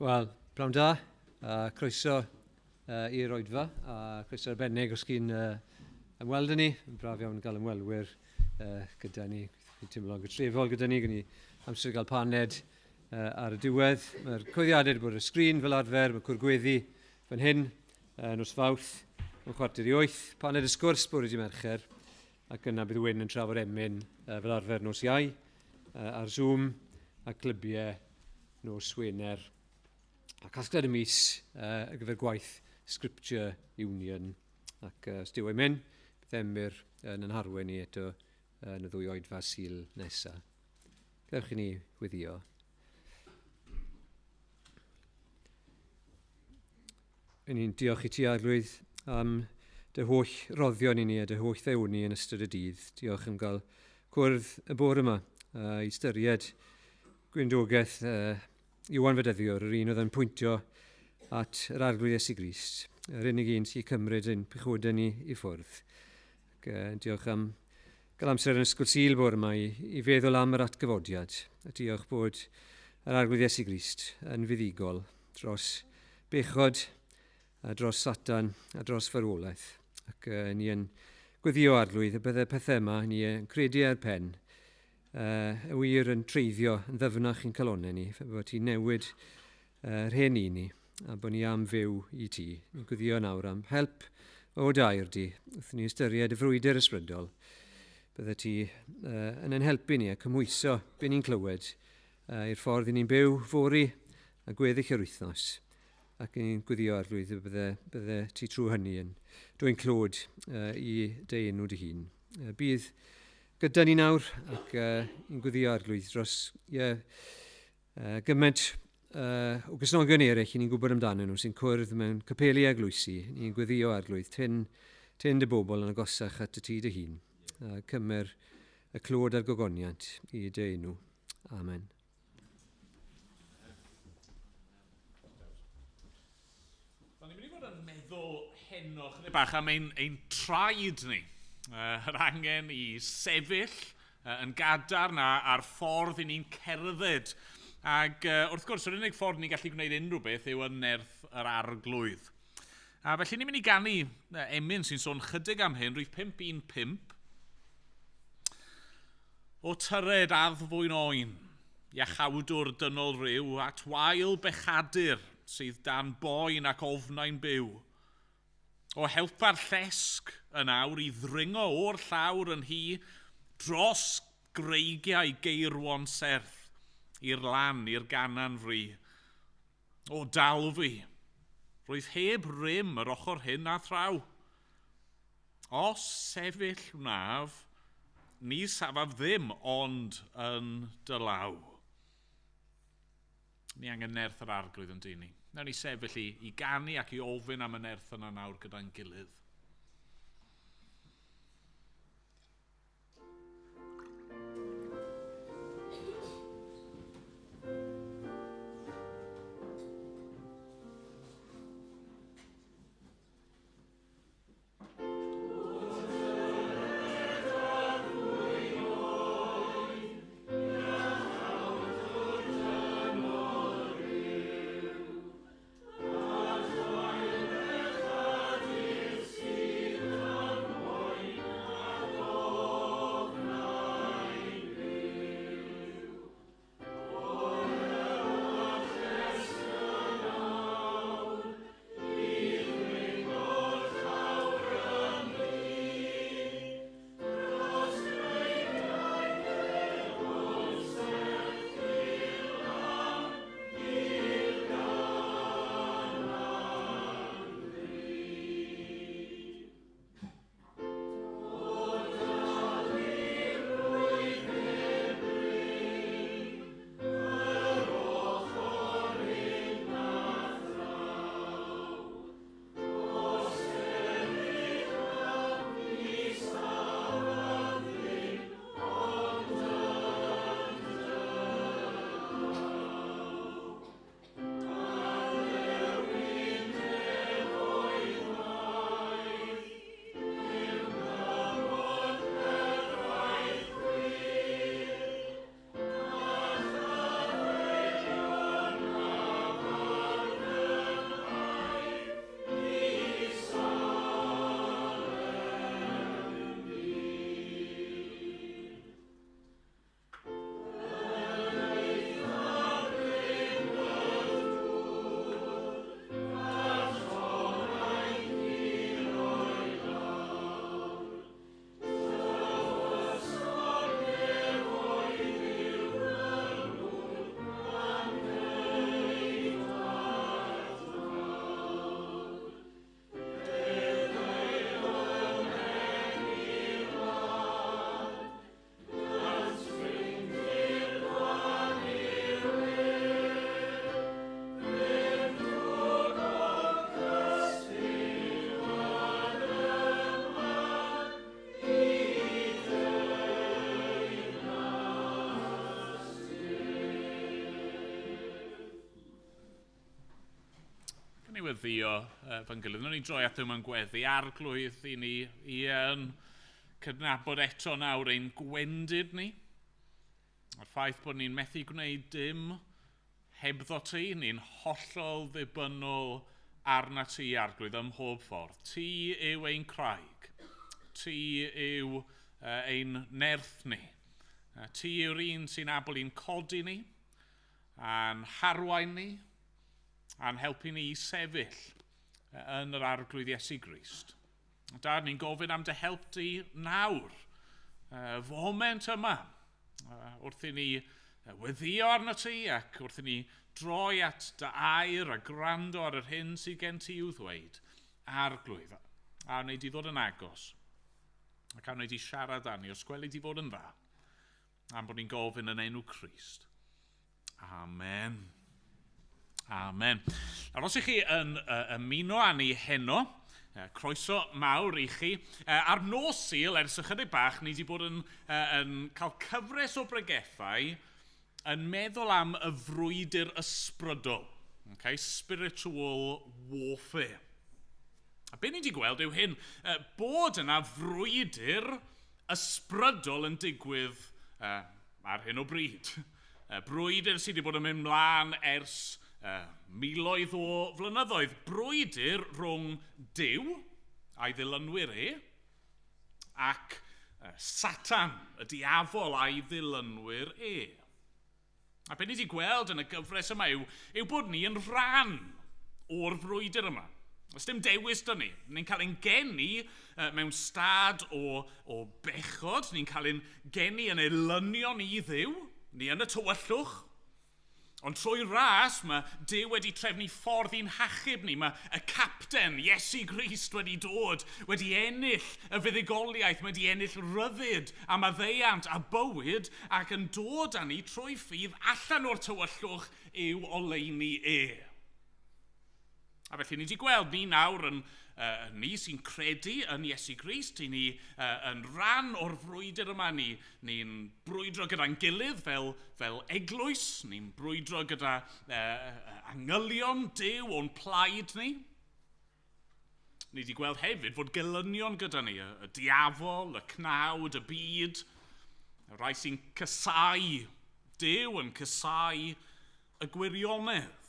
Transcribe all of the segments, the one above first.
Wel, pnawn da, croeso i'r oedfa, a croeso arbennig os chi'n ymweld â ni. Yn braf iawn gael ymwelwyr gyda ni, chi'n teimlo'n gytrefol gyda ni, gyda ni amser i gael paned ar y diwedd. Mae'r cyhoeddiadau wedi bod ar y sgrin fel arfer, mae cwr gweddi fan hyn, nos Fawrth, yn 7:45, paned y sgwrs bore dydd Mercher, ac yna bydd Wyn yn trafod emyn fel arfer nos Iau ar Zoom, a clybiau nos Wener. A casgliad y mis ar gyfer gwaith Scripture Union. Ac os Duw ei mynd, bydd Emyr yn yn harwen ni eto yn y ddwy oedfa Sul nesaf. Gadewch i ni weddïo. Yn ni'n diolch i ti, Arglwydd, am dy holl roddion i ni a dy holl ddeuni yn ystod y dydd. Diolch am gael cwrdd y bore yma i ystyried gweinidogaeth Ioan Fedyddiwr, yr un oedd yn pwyntio at yr Arglwydd Iesu Grist, yr unig un sy'n cymryd ein pechodau ni i ffwrdd. Ac, diolch am gael amser yn Ysgol Sul bore yma i feddwl am yr atgyfodiad. A diolch bod yr Arglwydd Iesu Grist yn fuddugol dros bechod a dros Satan a dros farwolaeth. Ac ni yn gweddio Arglwydd y bydde pethau yma ni yn credu ar pen y wir yn treiddio yn ddyfnach i'n calonnau ni, bod ti'n newid yr hen un ni, a bod ni am fyw i ti. Ni'n gweddio nawr am help o dair di, wrth ni ystyried y frwydr ysbrydol. Bydde ti yn ein helpu ni a cymhwyso be ni'n clywed i'r ffordd i ni'n byw fory a gweddill yr wythnos. Ac ni'n gweddio Arglwydd y bydde ti trwy hynny yn dwyn clod i dy enw dy hun. Bydd gyda ni nawr ac yn gweddio Arglwydd dros gymaint o Gristnogion eraill i ni'n gwybod amdanyn nhw sy'n cwrdd mewn capeli a eglwysi. Ni'n gweddio Arglwydd, tyn dy bobl yn agosach at y tŷ dy hun. Cymer y clod a'r gogoniant i dy enw. Amen. Da ni'n mynd i fod yn meddwl heno chydig bach am ein traed ni. Yr angen i sefyll yn gadarn a'r ffordd i ni'n cerdded. Ac wrth gwrs, yr unig ffordd ni'n gallu gwneud unrhyw beth yw yn nerth yr Arglwydd. A felly ni'n mynd i ganu emyn sy'n sôn chydig am hyn, rhif 515. O tyred addfwyn oen, iachawdwr dynol ryw, at wael bechadur sydd dan boen ac ofnau'n byw. O helpa'r llesg yn awr i ddringo o'r llawr yn hi, dros greigiau geirwon serth, i'r lan, i'r ganan fri. O dal fi, rwyf heb rym yr ochr hyn a thraw. Os sefyll wnaf, ni safaf ddim ond yn dy law. Ni angen nerth yr Arglwydd yn dyn ni. Nawn ni sefyll i ganu ac i ofyn am y nerth yna nawr gyda'n gilydd. Gan ni weddio fy'n gilydd. Nw'n ni droi at yma'n gweddi arglwydd i ni i yn cydnabod eto nawr ein gwendid ni. A'r ffaith bod ni'n methu gwneud dim hebddo ti, ni'n hollol ddibynnol arna ti arglwydd ym mhob ffordd. Ti yw ein craig. Ti yw ein nerth ni. Ti yw'r un sy'n abl i'n codi ni, a'n harwain ni, a'n helpu ni i sefyll yn yr arglwydd Iesu Grist. Dad, ni'n gofyn am dy help di nawr, foment yma, wrth i ni weddio arno ti ac wrth i ni droi at dy air a gwrando ar yr hyn sydd gen ti i'w ddweud, arglwydd, a wneud di ddod yn agos, ac a wneud di siarad â ni, os gweli di fod yn dda, am bod ni'n gofyn yn enw Crist. Amen. Amen. Nawr, os ych chi yn ymuno â ni heno, croeso mawr i chi. Ar nos Sul, ers ychydig bach, ni wedi bod yn, yn cael cyfres o bregethau yn meddwl am y frwydr ysbrydol. Okay? Spiritual warfare. A be ni wedi gweld yw hyn, bod yna frwydr ysbrydol yn digwydd ar hyn o bryd. Brwydr sydd wedi bod yn mynd mlaen ers miloedd o flynyddoedd. Brwydr rhwng Duw a'i ddilynwyr e ac Satan, y diafol a'i ddilynwyr e. A be ni wedi gweld yn y gyfres yma yw, yw bod ni yn rhan o'r frwydr yma. Oes dim dewis dyn ni. Ni'n cael ein geni mewn stad o, o bechod. Ni'n cael ein geni yn elynion i Dduw. Ni yn y tywyllwch. Ond trwy ras, mae Duw wedi trefnu ffordd i'n hachub ni. Mae y capten, Iesu Grist, wedi dod, wedi ennill y fuddugoliaeth, mae wedi ennill rhyddid a maddeuant a bywyd ac yn dod â ni trwy ffydd allan o'r tywyllwch i'w oleuni e. A felly ni wedi gweld ni nawr yn ni sy'n credu yn Iesu Grist, i ni yn rhan o'r frwydr yma, ni'n ni brwydro gyda'n gilydd fel, fel eglwys, ni'n brwydro gyda angylion Duw o'n plaid ni. Ni wedi gweld hefyd fod gelynion gyda ni, y, y diafol, y cnawd, y byd, y rhai sy'n cysau Duw yn cysau y gwirionedd.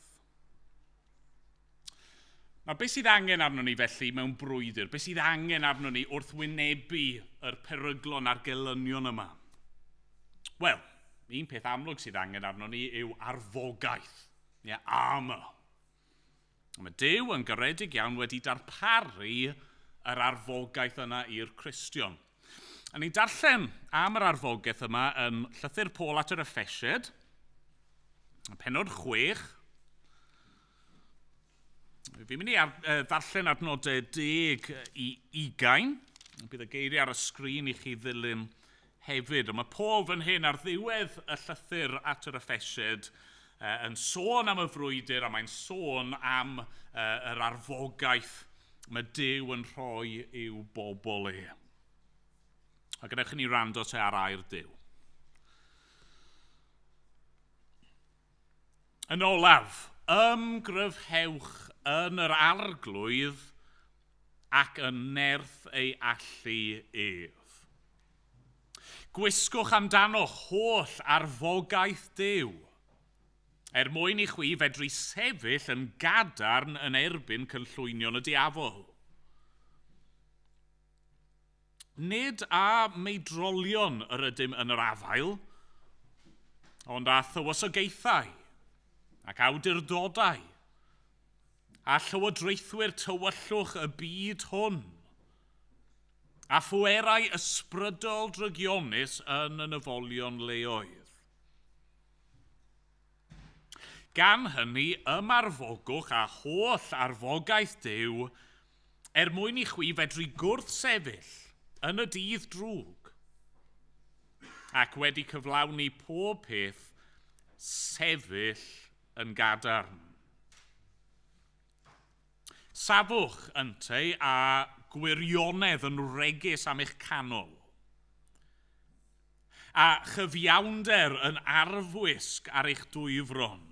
Nawr, beth sydd angen arno ni felly mewn brwydr? Beth sydd angen arno ni wrth wynebu yr peryglon a'r gelynion yma? Wel, un peth amlwg sydd angen arno ni yw arfogaeth, yeah, armor. Mae Duw yn garedig iawn wedi darparu yr arfogaeth yna i'r Cristion. A ni'n darllen am yr arfogaeth yma yn llythyr Paul at yr Effesiad, pennod 6, Fi'n mynd i ar, ddarllen adnodau 10 i 20. Bydd y geiriau ar y sgrin i chi ddilyn hefyd. Ond mae Paul fan hyn ar ddiwedd y llythyr at yr Effesiad yn sôn am y frwydr a mae'n sôn am yr arfogaeth mae Duw yn rhoi i'w bobl e. A gadewch i ni rando te ar air Duw. Yn olaf, ymgryfhewch yn yr arglwydd ac yn nerth ei allu ef. Gwisgwch amdanoch holl arfogaeth Duw, er mwyn i chwi fedru sefyll yn gadarn yn erbyn cynllwynion y diafol. Nid â meidrolion yr ydym yn yr afael, ond â thywysogaethau ac awdurdodau a llywodraethwyr tywyllwch y byd hwn, a phwerau ysbrydol drygionus yn y nyfolion leoedd. Gan hynny, ymarfogwch a holl arfogaeth Duw er mwyn i chwi fedru gwrthsefyll yn y dydd drwg, ac wedi cyflawni pob peth sefyll yn gadarn. Safwch ynteu a gwirionedd yn wregus am eich canol, a chyfiawnder yn arfwisg ar eich dwyfron.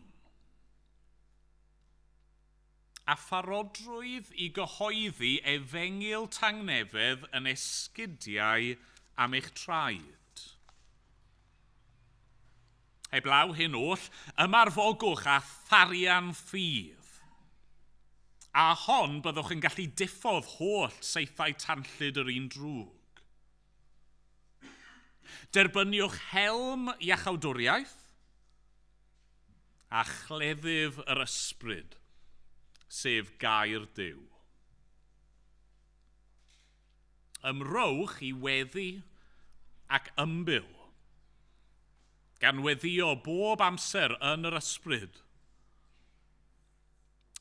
a pharodrwydd i gyhoeddi efengyl tangnefedd yn esgidiau am eich traed. Heblaw hyn oll, ymarfogwch a tharian ffydd. A hon byddwch yn gallu diffodd holl saethau tanllyd yr un drwg. Derbyniwch helm iachawdwriaeth a chleddyf yr ysbryd, sef gair Duw. Ymrowch i weddi ac ymbil, gan weddio bob amser yn yr ysbryd.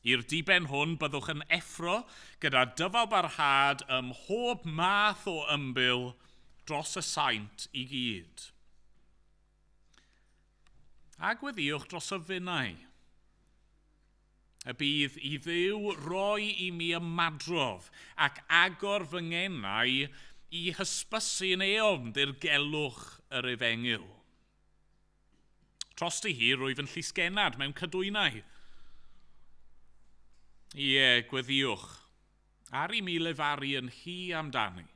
I'r diben hwn byddwch yn effro gyda dyfalbarhad ym mhob math o ymbil dros y saint i gyd. A gweddïwch dros y finnau. Y bydd i Dduw roi i mi ymadrodd ac agor fy ngenau i hysbysu yn eofn ddirgelwch yr efengyl. Trosti hi rwyf yn llysgennad mewn cadwynau. Ie, gweddïwch, ar i mi lefaru yn hi amdani,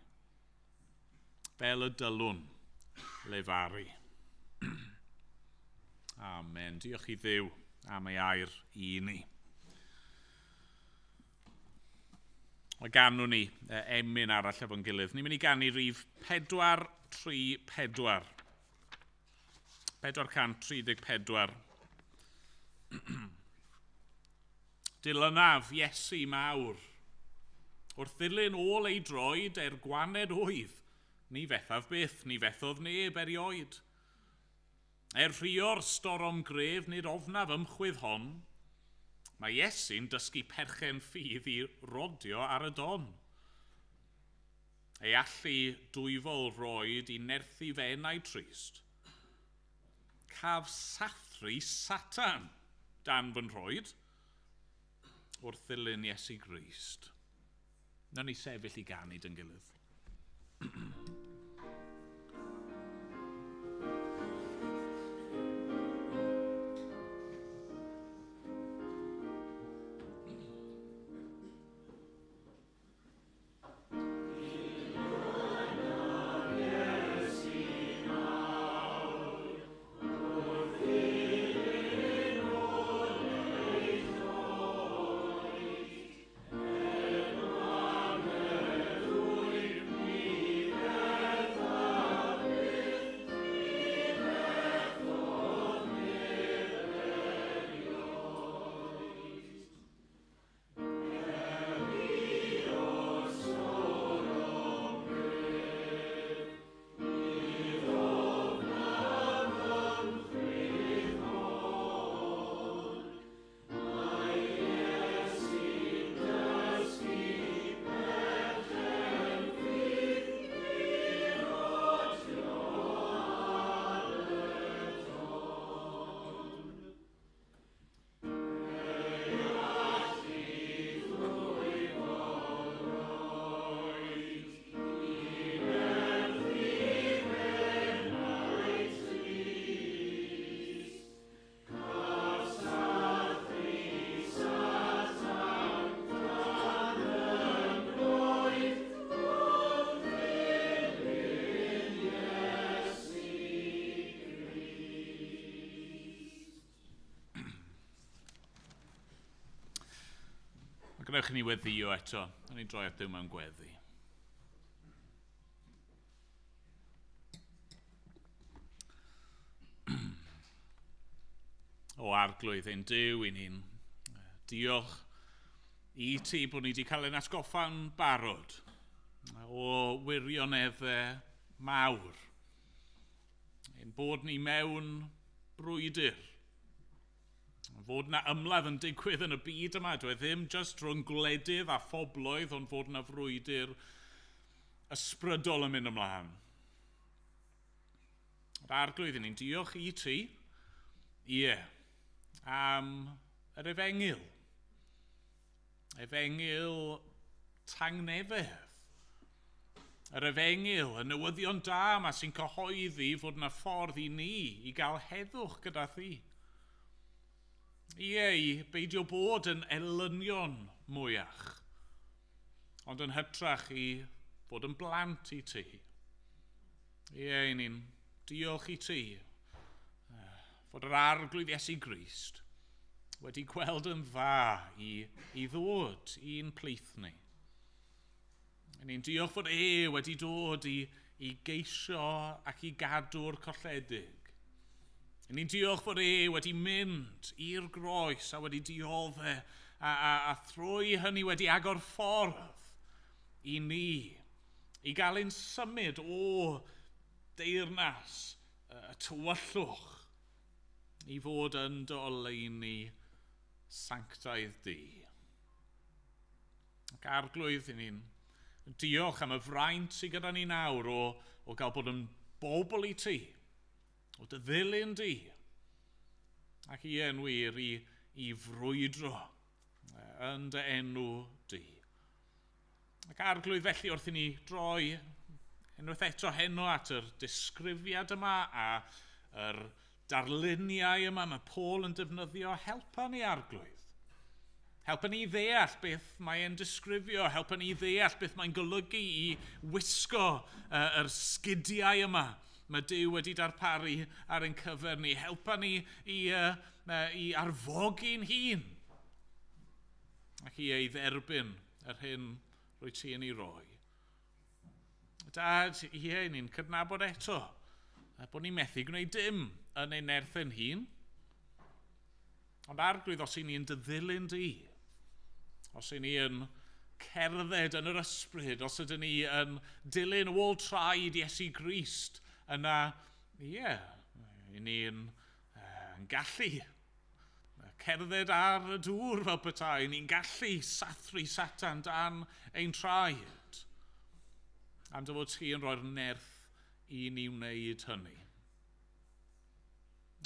fel y dylwn lefaru. Amen. Diolch i Dduw am ei air i ni. Mae ganwn ni emyn arall efo'n gilydd. Ni'n mynd i ganu rhif 434. 434. Dilynaf Iesu mawr. Wrth ddilyn ôl ei droed er gwaned oedd, ni fethaf byth, ni fethodd neb erioed. Er rhio'r storom gref, nid ofnaf ymchwydd hon, mae Iesu'n dysgu perchen ffydd i rodio ar y don. Ei allu dwyfol roed i nerthu fe enau trist. Caf sathru Satan dan fy nhroed wrth ddilyn Iesu Grist. Nawn ni sefyll i ganu dy'n gilydd. Gwnewch i ni weddïo eto. Nawn ni droi at Dduw mewn gweddi. O Arglwydd ein Duw i ni'n diolch i ti bod ni wedi cael ein atgoffa'n barod o wirioneddau mawr. Ein bod ni mewn brwydr. Fod na ymladd yn digwydd yn y byd yma, dwi ddim jyst rhwng gwledydd a phobloedd, ond fod na frwydr ysbrydol yn mynd ymlaen. Yr Arglwydd, ni'n diolch i ti, ie, am yr efengyl. Efengyl tangnefedd. Yr efengyl, y newyddion da yma sy'n cyhoeddi fod na ffordd i ni i gael heddwch gyda thi. Ie, i beidio bod yn elynion mwyach, ond yn hytrach i fod yn blant i ti. Ie, ni'n diolch i ti fod yr Arglwydd Iesu Grist wedi gweld yn dda i ddod i'n plith ni. Ni'n diolch fod e wedi dod i geisio ac i gadw'r colledig. Ni'n diolch fod e wedi mynd i'r groes a wedi diodde a thrwy hynny wedi agor ffordd i ni i gael ein symud o deyrnas y tywyllwch i fod yn dy oleuni sanctaidd di. Ac Arglwydd, i ni'n diolch am y fraint sydd gyda ni nawr o gael bod yn bobl i ti, o dy ddilyn di, ac i yn wir i frwydro yn dy enw di. Ac Arglwydd, felly wrth i ni droi unwaith eto heno at yr disgrifiad yma a yr darluniau yma mae Paul yn defnyddio, helpa ni Arglwydd. Helpa ni ddeall beth mae'n disgrifio, helpa ni ddeall beth mae'n golygu i wisgo yr sgidiau yma mae Duw wedi darparu ar ein cyfer ni. Helpa ni i arfogi'n hun ac i ei dderbyn yr hyn rwy ti yn ei roi. Dad, ie, ni'n cydnabod eto bod ni'n methu gwneud dim yn ein nerth ein hun. Ond Arglwydd, os i ni'n dy ddilyn di, os i ni yn cerdded yn yr ysbryd, os ydyn ni yn dilyn ôl traed Iesu Grist, yna, ie, i ni'n gallu cerdded ar y dŵr fel petai, ni'n gallu sathru Satan dan ein traed. Am dy fod ti yn rhoi'r nerth i ni wneud hynny.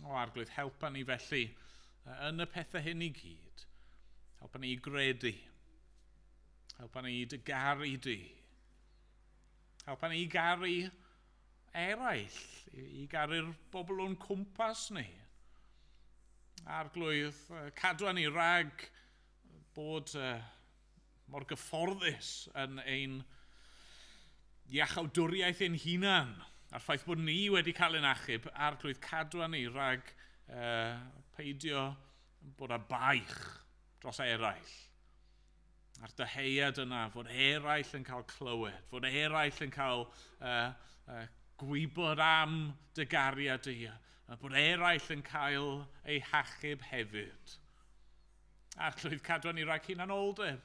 O Arglwydd, helpa ni felly yn y pethau hyn i gyd. Helpa ni i gredu. Helpa ni i dy garu di. Helpa ni i garu eraill, i garu'r bobl o'n cwmpas ni. Arglwydd, cadwa ni rhag bod mor gyfforddus yn ein iachawdwriaeth ein hunan, a'r ffaith bod ni wedi cael ein achub. Arglwydd, cadwa ni rhag peidio bod â baich dros eraill. A'r dyheuad yna fod eraill yn cael clywed, fod eraill yn cael gwybod am dy gariad di, a bod eraill yn cael eu hachub hefyd. Arglwydd, cadwa ni rhag hunanoldeb.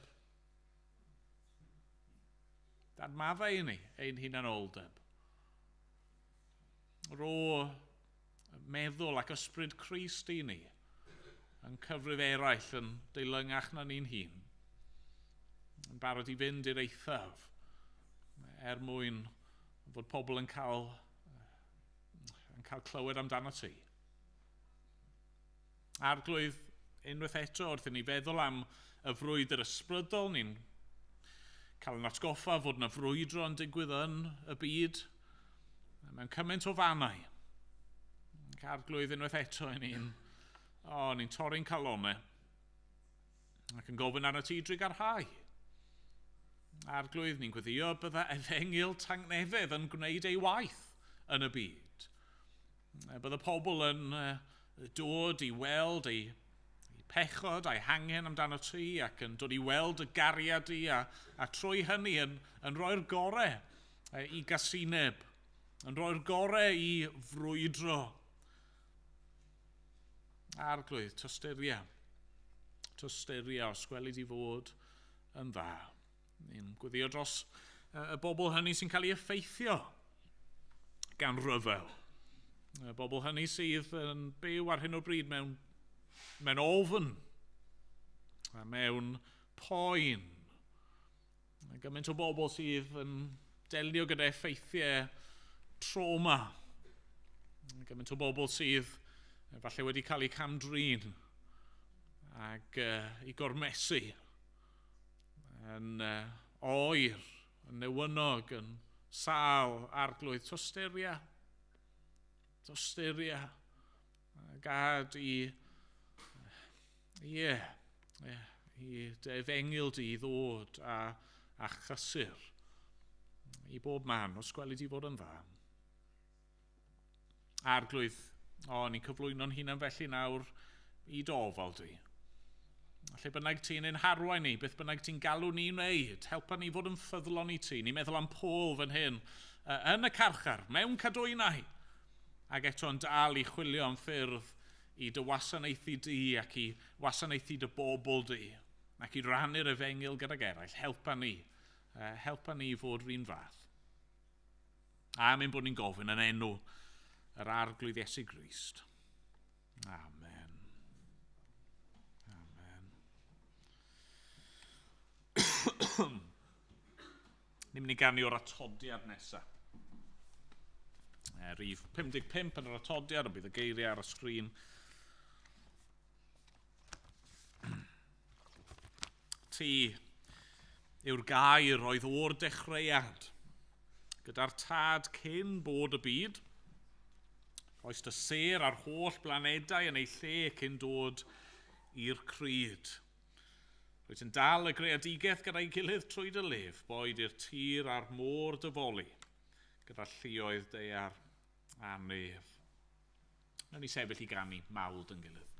Dad, maddau i ni ein hunanoldeb. Rho meddwl ac ysbryd Crist i ni yn cyfrif eraill yn deilynach na ni'n hun, yn barod i fynd i'r eithaf er mwyn fod pobl yn cael clywed amdano ti. Arglwydd, unwaith eto wrth i ni feddwl am y frwydr ysbrydol, ni'n cael yn atgoffa fod yna frwydro yn digwydd yn y byd mewn cymaint o fannau. Arglwydd, unwaith eto i ni'n ni'n torri'n calonau ac yn gofyn arno ti drugarhau. Arglwydd, ni'n gweddio bydda efengyl tangnefedd yn gwneud ei waith yn y byd. Bydda pobl yn dod i weld ei pechod a'i hangen amdano ti ac yn dod i weld y gariad di a trwy hynny yn rhoi'r gorau i gasineb, yn rhoi'r gorau i frwydro. Arglwydd, tosturia os gweli di fod yn dda. Ni'n gweddio dros y bobl hynny sy'n cael ei effeithio gan ryfel. Y bobl hynny sydd yn byw ar hyn o bryd mewn ofn, a mewn poen. A gymaint o bobl sydd yn delio gyda effeithiau trauma. A gymaint o bobl sydd falle wedi cael eu camdrin ac i gormesu yn oer, yn newynog, yn sâl. Arglwydd, tosturia, gad i Ie, yeah, yeah, i dy efengyl di ddod a chysur i bob man, os gweli di fod yn dda. Arglwydd, o, ni'n cyflwyno'n hunan felly nawr i dofal di. Lle bynnag ti'n ein harwain ni, beth bynnag ti'n galw ni wneud, helpa ni fod yn ffyddlon i ti. Ni'n meddwl am Paul fan hyn, yn y carchar, mewn cadwynau, ac eto'n dal i chwilio am ffyrdd i dy wasanaethu di ac i wasanaethu dy bobl di, ac i rannu'r efengyl gydag eraill. Helpa ni fod rhan fath. A am ein bod ni'n gofyn yn enw yr Arglwydd Iesu Grist. Amen. Amen. Ni'n mynd i ganu o'r atodiad nesaf. Rhif 55 yn yr atodiad, ond bydd y geiriau ar y sgrin. Ti yw'r gair oedd o'r dechreuad, gyda'r tad cyn bod y byd. Rhoes dy sêr a'r holl blanedau yn ei lle cyn dod i'r cryd. Rwyt yn dal y greadigaeth gyda'i gilydd trwy dy lef, boed i'r tir a'r môr dyfoli, gyda lluoedd daear a nef. Nawn ni sefyll i ganu mawl dyn gilydd.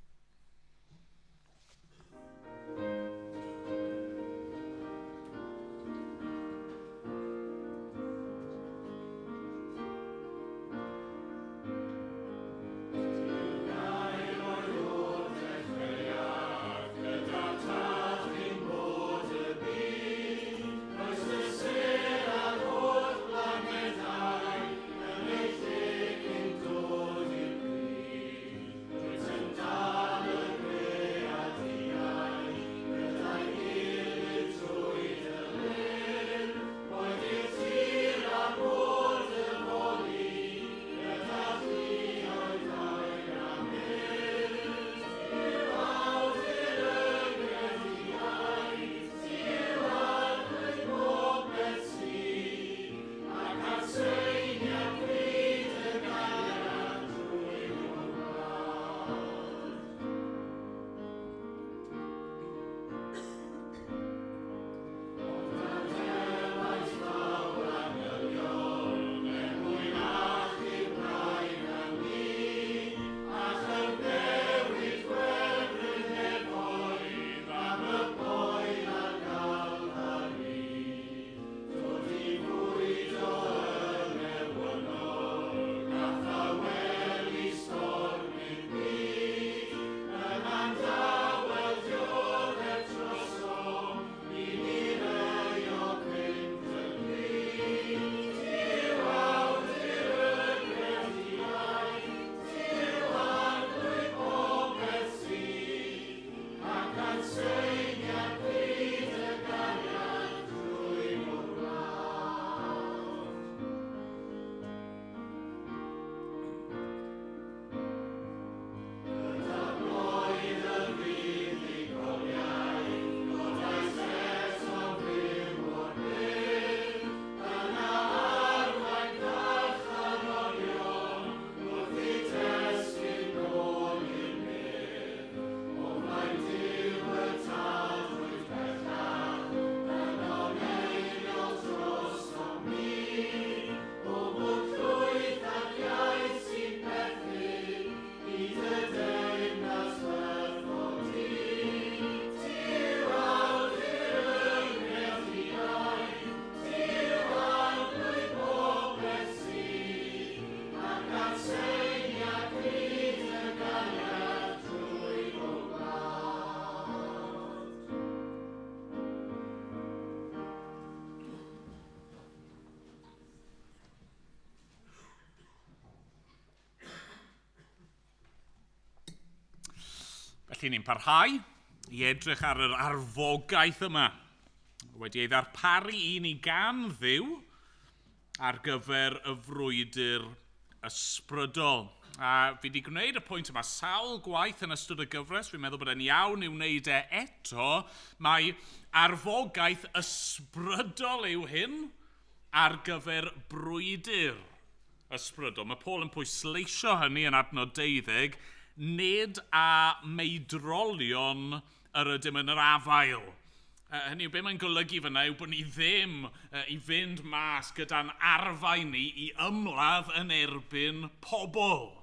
Felly ni'n parhau i edrych ar yr arfogaeth yma, wedi ei ddarparu i ni gan Dduw ar gyfer y frwydr ysbrydol. A fi wedi gwneud y pwynt yma sawl gwaith yn ystod y gyfres, fi'n meddwl bod e'n iawn i'w wneud e eto. Mae arfogaeth ysbrydol yw hyn ar gyfer brwydr ysbrydol. Mae Paul yn pwysleisio hynny yn adnod 12, nid â meidrolion yr ydym yn yr afael. Hynny yw, be mae'n golygu fyna yw bod ni ddim i fynd mas gyda'n arfau ni i ymladd yn erbyn pobl.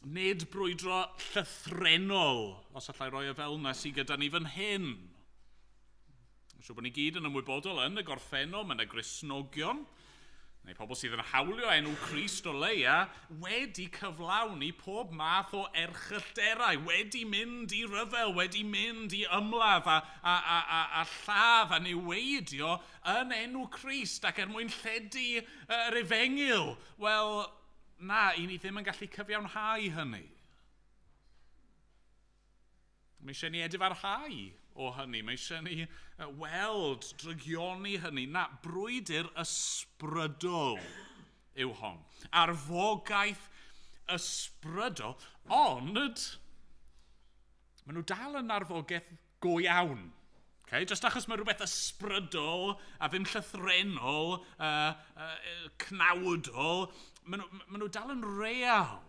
Nid brwydro llythrennol, os allai roi e fel yna, sydd gyda ni fan hyn. Mae'n siŵr bod ni gyd yn ymwybodol yn y gorffennol, mae yna Gristnogion, neu pobl sydd yn hawlio enw Crist o leia, wedi cyflawni pob math o erchyllterau, wedi mynd i ryfel, wedi mynd i ymladd a lladd a niweidio yn enw Crist ac er mwyn lledu yr efengyl. Wel, na, i ni ddim yn gallu cyfiawnhau hynny. Mae eisiau ni edifarhau o hynny. Mae eisiau ni weld drygioni hynny. Na, brwydr ysbrydol yw hon. Arfogaeth ysbrydol, ond maen nhw dal yn arfogaeth go iawn. Okay? Just achos mae rhywbeth ysbrydol a ddim llythrennol, cnawdol, maen nhw dal yn real.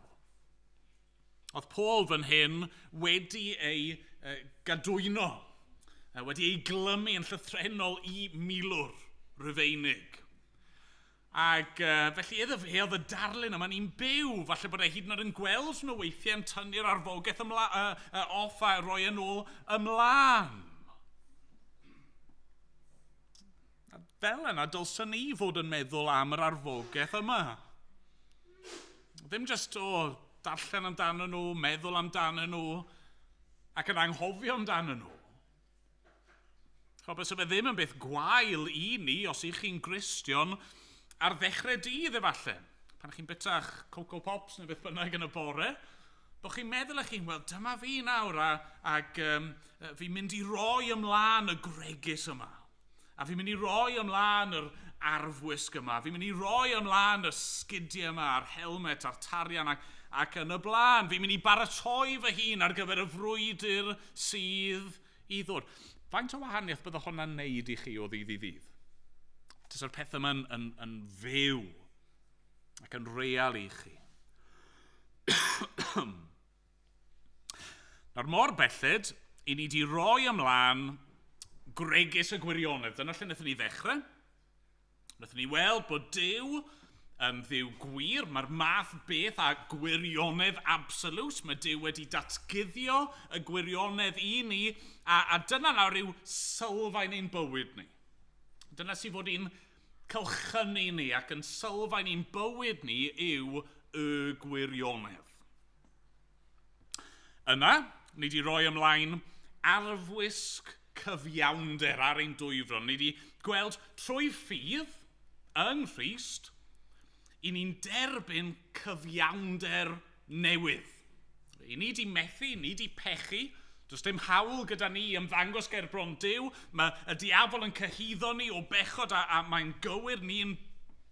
Oedd Paul fan hyn wedi ei gadwyno, wedi ei glymu yn llythrennol i milwr Rufeinig. Ac felly iddo fe oedd y darlun yma ni'n byw, falle bod e hyd yn oed yn gweld nhw weithiau yn tynnu'r arfogaeth off a roi yn ôl ymlaen. A fel yna dylswn ni fod yn meddwl am yr arfogaeth yma. Ddim jyst o darllen amdano nhw, meddwl amdano nhw, ac yn anghofio amdano nhw. Chos bysa fe ddim yn beth gwael i ni, os ych chi'n Gristion, ar ddechrau dydd efallai. Pan chi'n byta'ch Coco Pops neu beth bynnag yn y bore, bod chi'n meddwl eich hun, wel, dyma fi nawr, ac fi'n mynd i roi ymlaen y gwregys yma. A fi'n mynd i roi ymlaen yr arfwisg yma. Fi'n mynd i roi ymlaen y sgidiau yma, a'r helmet, a'r tarian, ac yn y blaen. Fi'n mynd i baratoi fy hun ar gyfer y frwydr sydd i ddod. Faint o wahaniaeth bydde hwnna'n neud i chi o ddydd i ddydd? Tasa'r peth yma'n yn fyw ac yn real i chi. Nawr mor belled, i ni di roi ymlaen gwregys y gwirionedd. Dyna lle wnaethon ni ddechrau. Wnaethon ni weld bod Duw yn Dduw gwir. Mae'r math beth a gwirionedd absolute. Mae Duw wedi datguddio y gwirionedd i ni. A dyna nawr yw sylfaen ein bywyd ni. Dyna sydd fod i'n cylchynu ni ac yn sylfaen ein bywyd ni yw y gwirionedd. Yna, ni wedi rhoi ymlaen arfwisg cyfiawnder ar ein dwyfron. Ni wedi gweld trwy ffydd yng Nghrist, i ni'n derbyn cyfiawnder newydd. I ni wedi methu, ni wedi pechu, does dim hawl gyda ni i ymddangos ger bron Duw. Mae y diafol yn cyhuddo ni o bechod a mae'n gywir ni'n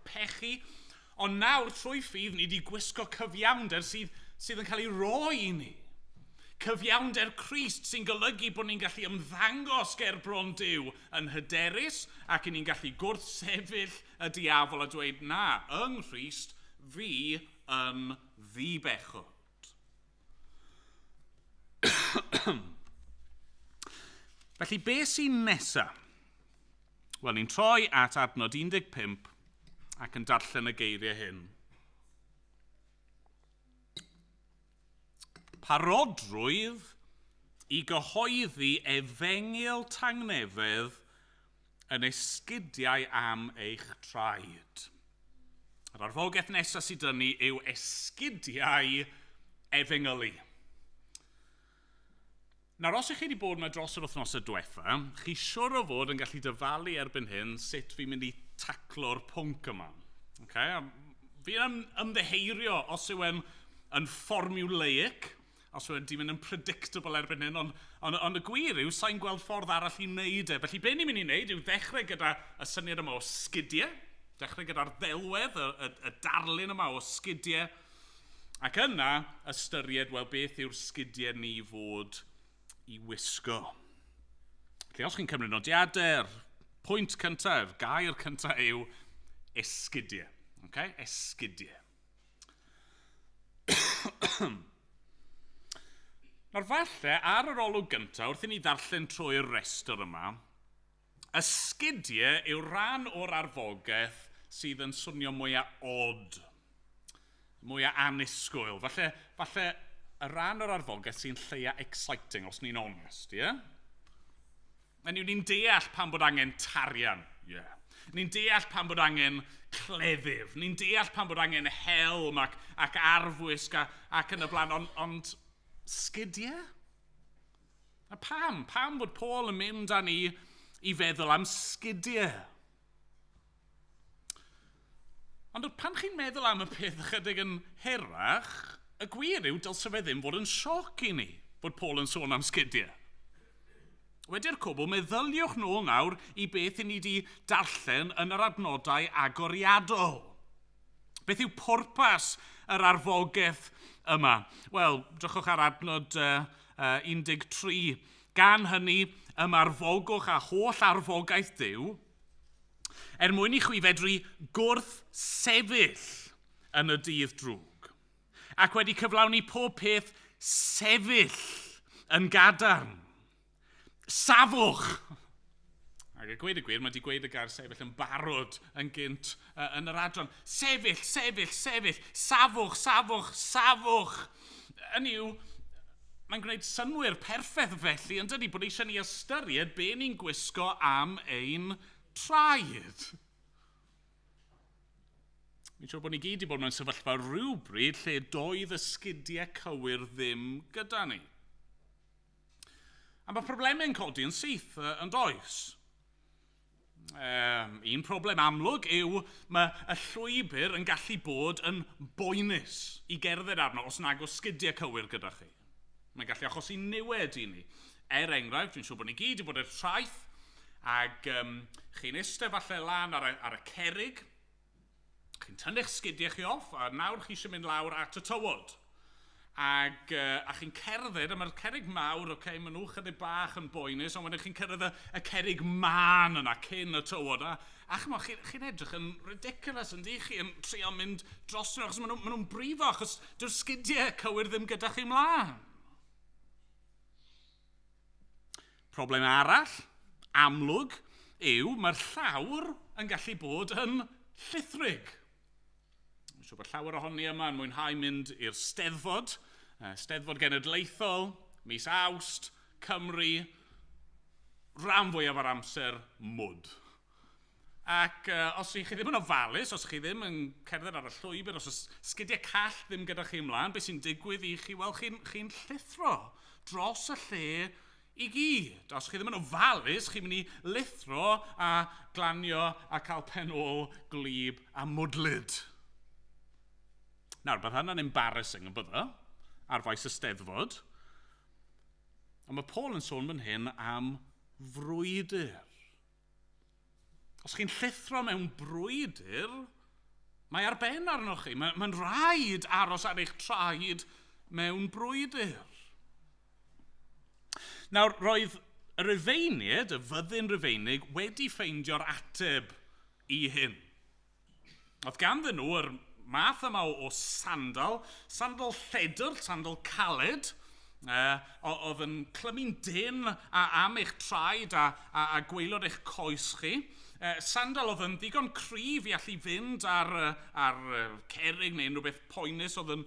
pechu. Ond nawr, trwy ffydd, ni wedi gwisgo cyfiawnder sydd yn cael ei roi i ni. Cyfiawnder Crist sy'n golygu bod ni'n gallu ymddangos ger bron Duw yn hyderus ac ni'n gallu gwrthsefyll y diafol a dweud, na, yng Nghrist, fi yn ddibechod. Felly, be sy'n nesa? Wel, ni'n troi at adnod 15 ac yn darllen y geiriau hyn. Parodrwydd i gyhoeddi efengyl tangnefedd yn esgidiau am eich traed. Yr arfogaeth nesaf sydd dyn ni yw esgidiau efengylu. Nawr, os ych chi wedi bod yma dros yr wythnosau diwetha, chi siwr o fod yn gallu dyfalu erbyn hyn sut fi'n mynd i taclo'r pwnc yma. Okay? Fi'n ymddiheurio os yw e'n yn formulaic, os yw e'n di mynd yn predictable erbyn hyn, ond y gwir yw, sa'n gweld ffordd arall i wneud e. Felly, be ni'n mynd i wneud yw ddechrau gyda y syniad yma o sgidiau, dechrau gyda'r ddelwedd, y darlun yma o sgidiau, ac yna ystyried, wel, beth yw'r sgidiau ni fod i wisgo. Felly, os chi'n cymryd nodiadau, pwynt cyntaf, gair cyntaf yw esgidiau. Okay? Esgidiau. Nawr falle, ar yr olwg gyntaf, wrth i ni ddarllen trwy'r restr yma, y sgidiau yw rhan o'r arfogaeth sydd yn swnio mwyaf odd, mwyaf annisgwyl. Falle y rhan o'r arfogaeth sy'n lleia exciting, os ni'n onest, ie? Yeah? Ni'n deall pam bod angen tarian, ie. Yeah. Ni'n deall pam bod angen cleddyf. Ni'n deall pam bod angen helm ac arfwisg ac yn y blaen, ond sgidiau? A pam? Pam bod Paul yn mynd â ni i feddwl am sgidiau? Ond pan chi'n meddwl am y peth ychydig yn hirach, y gwir yw dylse fe ddim fod yn sioc i ni bod Paul yn sôn am sgidiau. Wedi'r cwbl, meddyliwch nôl nawr i beth i ni wedi darllen yn yr adnodau agoriadol. Beth yw pwrpas yr arfogaeth yma? Wel, drychwch ar adnod 13. Gan hynny, ymarfogwch a holl arfogaeth Duw, er mwyn i chwi fedru gwrth sefyll yn y dydd drwg, ac wedi cyflawni pob peth sefyll yn gadarn. Safwch! Ac a gweud y gwir, mae wedi gweud y gair sefyll yn barod yn gynt yn yr adran. Sefyll, sefyll, sefyll, safwch, safwch, safwch. Hynny yw, mae'n gwneud synnwyr perffaith felly, yn dydi, bod eisiau ni ystyried be ni'n gwisgo am ein traed. Mi'n siŵr bod ni gyd wedi bod mewn sefyllfa rhywbryd lle doedd y sgidiau cywir ddim gyda ni. A mae problemau'n codi yn syth, yn does? Un problem amlwg yw mae y llwybr yn gallu bod yn boenus i gerdded arno os nag oes sgidiau cywir gyda chi. Mae'n gallu achosi niwed i ni. Er enghraifft, dwi'n siŵr bod ni gyd wedi bod i'r traeth ac chi'n eistedd falle lan ar y cerrig, chi'n tynnu'ch sgidiau chi off a nawr chi eisiau mynd lawr at y tywod. A chi'n cerdded, a mae'r cerrig mawr, okay, maen nhw chydig bach yn boenus, ond wedyn chi'n cyrraedd y cerrig mân yna cyn y tywod. A chimod, chi'n edrych yn ridiculous, yn di chi, yn trio mynd dros nhw, achos maen nhw'n brifo, achos dyw'r sgidiau cywir ddim gyda chi mlaen. Problem arall, amlwg, yw mae'r llawr yn gallu bod yn llithrig. Dwi'n siŵr bod llawer ohoni yma yn mwynhau mynd i'r Steddfod, Steddfod Genedlaethol, mis Awst, Cymru, rhan fwyaf o'r amser mwd. Ac os ych chi ddim yn ofalus, os chi ddim yn cerdded ar y llwybr, os oes sgidiau call ddim gyda chi ymlaen, beth sy'n digwydd i chi? Wel, chi'n llithro dros y lle i gyd. Os chi ddim yn ofalus, chi'n mynd i lithro a glanio a cael pen ôl gwlyb a mwdlyd. Nawr, bydd hynna'n embarrassing yn bydde, ar faes y Steddfod. Ond mae Paul yn sôn fan hyn am frwydr. Os chi'n llithro mewn brwydr, mae ar ben arnoch chi. Mae'n rhaid aros ar eich traed mewn brwydr. Nawr, roedd y Rufeiniaid, y fyddin Rufeinig, wedi ffeindio'r ateb i hyn. Oedd ganddyn nhw yr math yma o sandal, sandal lledr, sandal caled, oedd yn clymu'n dynn am eich traed a gwaelod eich coes chi. Sandal oedd yn ddigon cryf i allu fynd ar cerrig neu unrhyw beth poenus oedd yn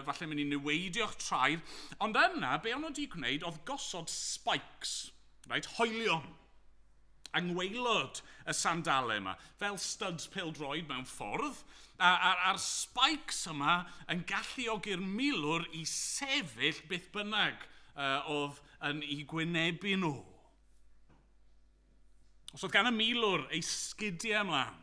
falle mynd i niweidio'ch traed. Ond yna, be o'n nhw wedi gwneud oedd gosod spikes, right, hoelion, yng ngwaelod y sandalau yma, fel studs pêl-droed mewn ffordd, a'r spikes yma yn galluogi'r milwr i sefyll beth bynnag oedd yn eu gwynebu nhw. Os oedd gan y milwr ei sgidiau ymlaen,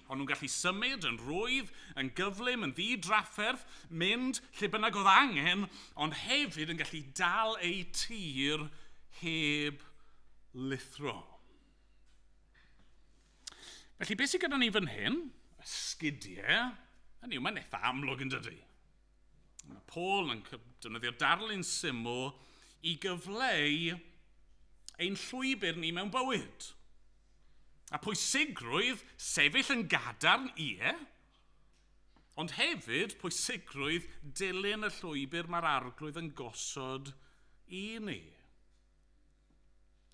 o'n nhw'n gallu symud yn rhwydd, yn gyflym, yn ddi-drafferth, mynd lle bynnag oedd angen, ond hefyd yn gallu dal eu tir heb lithro. Felly, beth sydd gyda ni fan hyn? Y sgidiau. Hynny yw, mae'n eitha amlwg yn dydi. Mae Paul yn defnyddio'r darlun syml i gyfleu ein llwybr ni mewn bywyd. A pwysigrwydd sefyll yn gadarn, ie, Ond hefyd, pwysigrwydd dilyn y llwybr mae'r Arglwydd yn gosod i ni.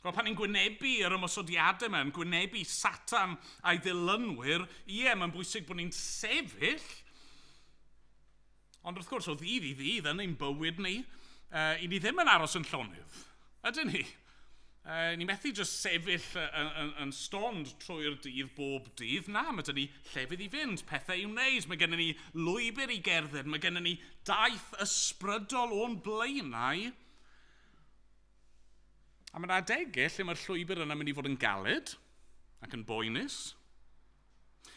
Wel, pan ni'n gwynebu yr ymosodiadau yma, yn gwynebu Satan a'i ddilynwyr, ie, mae'n bwysig bod ni'n sefyll. Ond wrth gwrs, o ddydd i ddydd yn ein bywyd ni, i ni ddim yn aros yn llonydd. Ydyn ni? Ni methu jyst sefyll yn stond trwy'r dydd bob dydd. Na, mae 'da ni llefydd i fynd, pethau i'w wneud. Mae gennym ni lwybr i gerdded. Mae gennym ni daith ysbrydol o'n blaenau. A mae yna adegau lle mae'r llwybr yna mynd i fod yn galed ac yn boenus.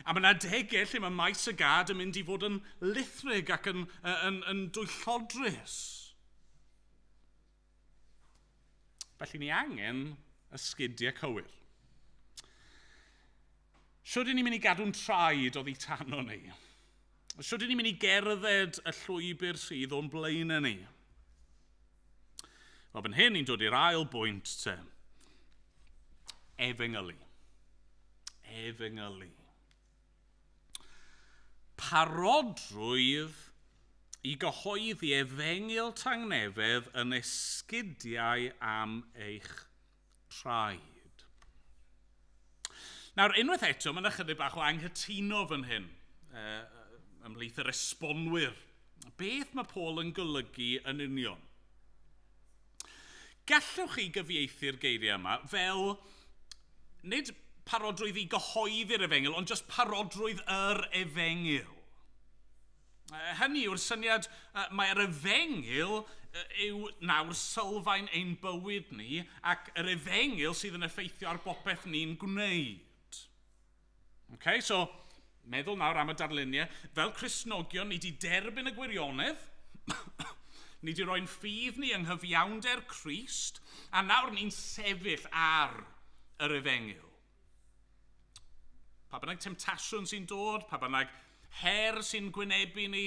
A mae yna adegau lle mae maes y gad yn mynd i fod yn lithrig ac yn dwyllodrus. Felly ni angen y sgidiau cywir. Shwd ni'n mynd i gadw'n traed oddi tano ni? Shwd ni'n mynd i gerdded y llwybr sydd o'n blaenau ni? Wel, fan hyn ni'n dod i'r ail bwynt te. Efengylu. Efengylu. Parodrwydd i gyhoeddi efengyl tangnefedd yn esgidiau am eich traed. Nawr, unwaith eto, mae yna chydig bach o anghytuno fan hyn ymhlith yr esbonwyr. Beth mae Paul yn golygu yn union? Gallwch chi gyfieithu'r geiriau yma fel, nid parodrwydd i gyhoeddi'r efengyl, ond jyst parodrwydd yr efengyl. Hynny yw'r syniad, mae'r efengyl yw nawr sylfaen ein bywyd ni, ac yr efengyl sydd yn effeithio ar bopeth ni'n gwneud. Okay, so, meddwl nawr am y darluniau. Fel Cristnogion, ni wedi derbyn y gwirionedd, ni wedi roi'n ffydd ni yng nghyfiawnder Crist, a nawr ni'n sefyll ar yr efengyl. Pa bynnag temtasiwn sy'n dod, pa bynnag her sy'n gwynebu ni,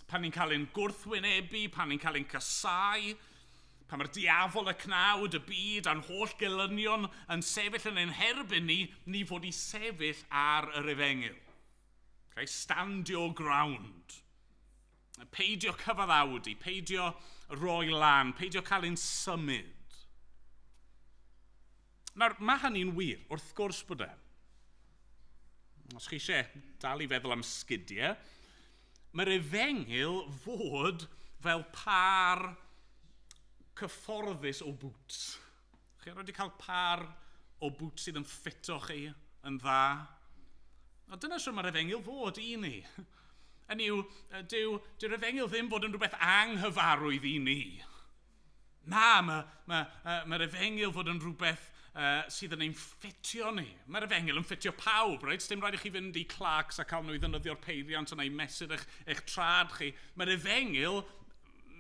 pan ni'n cael ein gwrthwynebu, pan ni'n cael ein casau, pan mae'r diafol, y cnawd, y byd a'n holl gelynion yn sefyll yn ein herbyn ni, ni fod i sefyll ar yr efengyl. Okay? Stand your ground. Peidio cyfaddawdu, peidio roi lan, peidio cael ein symud. Nawr, mae hynny'n wir, wrth gwrs bod e. Os chi eisiau dal i feddwl am sgidiau, mae'r efengyl fod fel par cyfforddus o boots. Chi wedi cael par o boots sydd yn ffito chi yn dda? A dyna sut mae'r efengyl fod i ni. Hynny yw, dyw'r efengyl ddim fod yn rhywbeth anghyfarwydd i ni. Na, mae'r efengyl fod yn rhywbeth sydd yn ein ffitio ni. Mae'r efengyl yn ffitio pawb, reit? Dim rhaid i chi fynd i Clarks a cael nhw i ddefnyddio'r peiriant yna i mesur eich trad chi. Mae'r efengyl,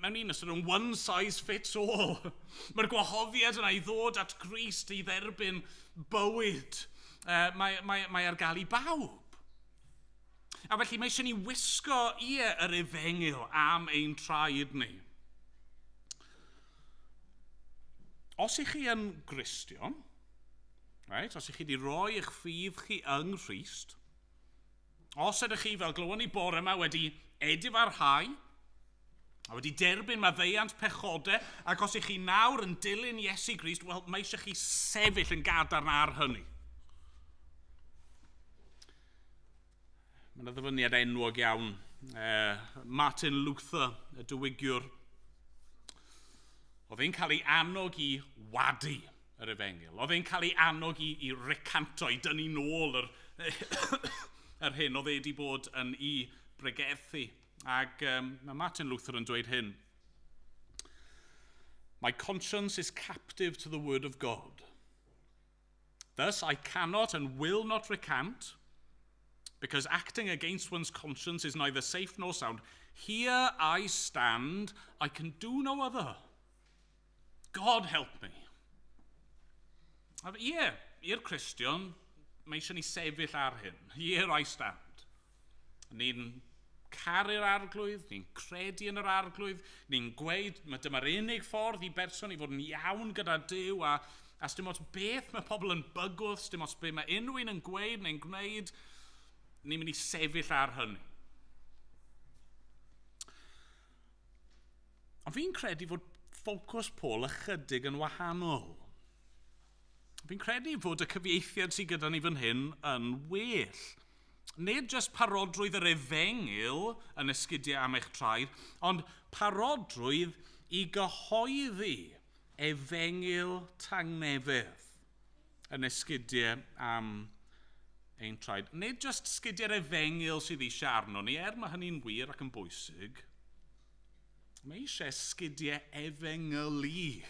mewn un ystyr, yn one size fits all. Mae'r gwahoddiad yna i ddod at Grist i dderbyn bywyd. Mae ar gael i bawb. A felly mae eisiau ni wisgo, ie, yr efengyl am ein traed ni. Os ych chi yn Gristion, right, os ych chi wedi rhoi eich ffydd chi yng Nghrist, os ydych chi, fel glywon ni bore yma, wedi edifarhau, a wedi derbyn maddeuant pechodau, ac os ych chi nawr yn dilyn Iesu Grist, wel, mae eisiau chi sefyll yn gadarn ar hynny. Mae yna ddyfyniad enwog iawn. Martin Luther, y diwygiwr, oedd e'n cael ei annog i wadu yr efengyl. Oedd e'n cael ei annog i recanto, i dynnu nôl yr hyn oedd e wedi bod yn ei bregethu. Ac mae Martin Luther yn dweud hyn: "My conscience is captive to the word of God. Thus I cannot and will not recant, because acting against one's conscience is neither safe nor sound. Here I stand, I can do no other. God help me." A ie, i'r Cristion, mae eisiau ni sefyll ar hyn. Here I stand. Ni'n caru'r Arglwydd, ni'n credu yn yr Arglwydd, ni'n gweud, mae dyma'r unig ffordd i berson i fod yn iawn gyda Duw, a sdim ots beth mae pobl yn bygwth, sdim ots beth mae unrhyw un yn gweud neu'n gwneud, ni'n mynd i sefyll ar hynny. Ond fi'n credu fod ffocws Paul ychydig yn wahanol. Fi'n credu fod y cyfieithiad sydd gyda ni fan hyn yn well. Nid jyst parodrwydd yr efengyl yn esgidiau am eich traed, ond parodrwydd i gyhoeddi efengyl tangnefedd yn esgidiau am ein traed. Nid jyst sgidiau'r efengyl sydd eisiau arno ni, er mae hynny'n wir ac yn bwysig, mae eisiau sgidiau efengylu.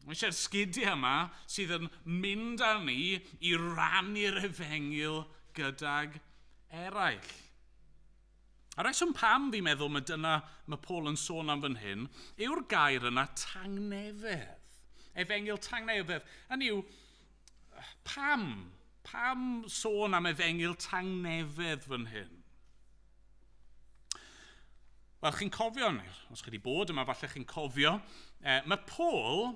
Mae eisiau'r sgidiau yma sydd yn mynd â ni i rannu'r efengyl gydag eraill. A reswm pam fi'n meddwl mae dyna mae Paul yn sôn am fan hyn yw'r gair yna tangnefedd. Efengyl tangnefedd. Hynny yw, pam? Pam sôn am efengyl tangnefedd fan hyn? Wel, chi'n cofio, os chi wedi bod yma, falle chi'n cofio, mae Paul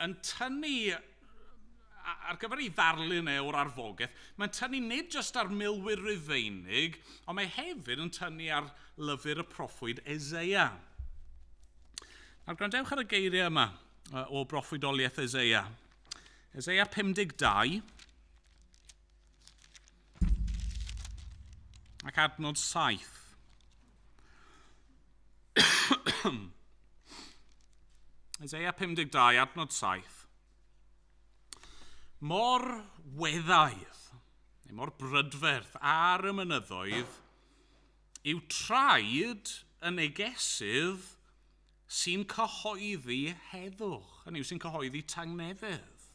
yn tynnu, ar gyfer ei ddarlun e o'r arfogaeth, mae'n tynnu nid jyst ar milwyr Rufeinig, ond mae hefyd yn tynnu ar lyfr y proffwyd Eseia. Nawr, gwrandewch ar y geiriau yma o broffwydoliaeth Eseia. Eseia 52 ac adnod 7. Eseia 52, adnod 7. Mor weddaidd, neu mor brydferth ar y mynyddoedd, yw traed y negesydd sy'n cyhoeddi heddwch, hynny yw sy'n cyhoeddi tangnefedd,